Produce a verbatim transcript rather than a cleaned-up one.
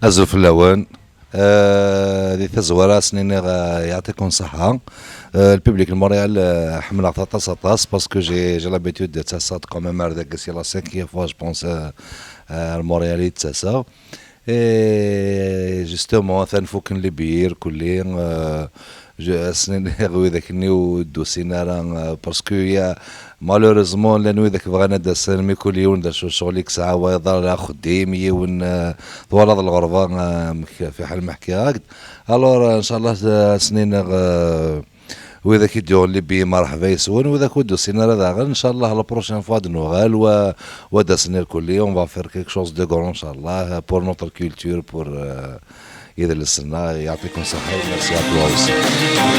Azul fell-awen. Euh, di tazwara, ad sen-iniɣ, euh, يعطيكم الصحة. Euh, le public n Montréal, euh, ḥemmleɣ-t aṭas, aṭas, parce que j'ai, j'ai l'habitude de ttaseɣ-d quand même ar dagi, c'est la cinquième fois, je pense, euh, euh, ar Montréal i d-ttaseɣ. Et justement, atan fukken les billets irkelli, euh, je, ad sen-iniɣ widak-nni ur d-usin ara, euh, parce que y a, malheureusement, llan widak bɣan ad d-asen, mi kul yiwen d acu ccɣel i yesɛa, wayeḍ ara axeddim, yiwen, euh, twalaḍ lɣerba, euh, amek, fiḥel ma ḥkiɣ-ak-d. Alors, euh, ncallah, euh, ad sen-iniɣ, euh, widak i d-yuɣen les billets, merḥba yes-wen, widak ur d-usin ara daɣen, ncallah, la prochaine fois ad nuɣal, wa, wa d-asen irkelli, on va faire quelque chose de grand, ncallah, pour notre culture, pour, euh, idles-nneɣ. يعطيكم الصحة et merci à toi aussi.